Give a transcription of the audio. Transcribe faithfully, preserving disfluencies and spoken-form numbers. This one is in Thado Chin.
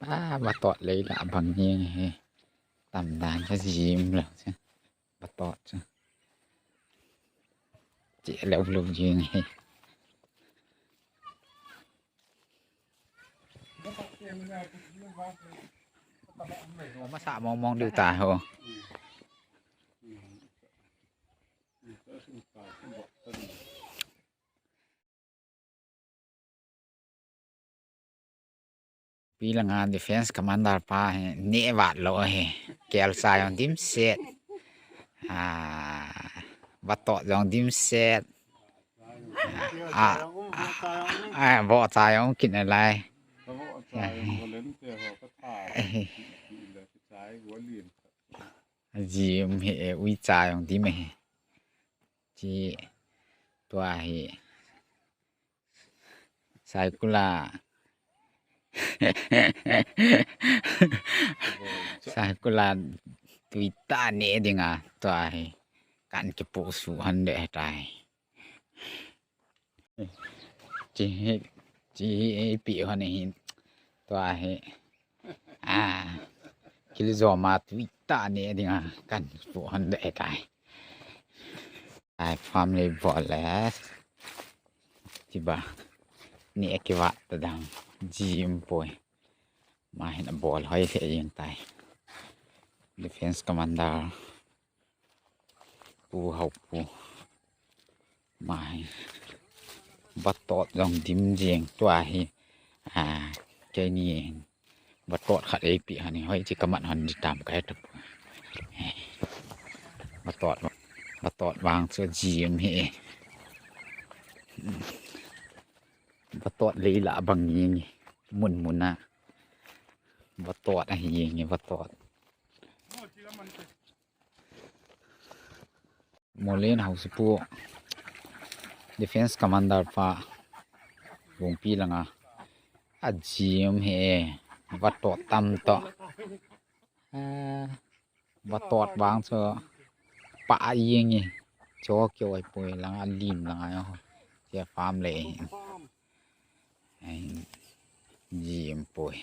Ah, vatot lei lah bang jeng hi. Tam dan cha jim lou cha. Vatot cha. Che lou lou jeng hi. Masa mong mong diu ta ho. Pi langa defense commander pa hi neh vat lou hi. Kel cha jong dimset. Ah, vatot jong dimset. Ah, ah, ah, vo cha jong kin alai. Jim hi e, ui cha jong dim hi. Chi tua hi. Saikula. Saikula tui tah neh dinga tua hi. Kan kipoh suh hon de tai. Chi hi, chi hi eipeh hon hi. Tua hi. Ah. Kil joma tui tah neh dinga kan kipoh hon de tai. Ai, farm lei bol le. Chiba. Neh kivat ta dang. Jim poi. Ma hin abol hoi lheh jeng tai. Defense commander. Pu Haupu. Ma hin. Vatot jong dim jeng tua hi. Ah, keini hin. Vatot khat eipeh hon hi, hoi chi kamat hon di tam kai ta. Vatot, vatot vang chu jim hi. Vatot lei lah bang jeng hi. Mun mun a. Vatot ahi jeng hi, vatot. Molen Hausipu defense commander pa Bungpi langa ajim hi vatot tam to. Ah, vatot vang chu pa jeng hi. Cho kio ai poi langa lim langa yo. Chia farm lei. Ai, jim poi.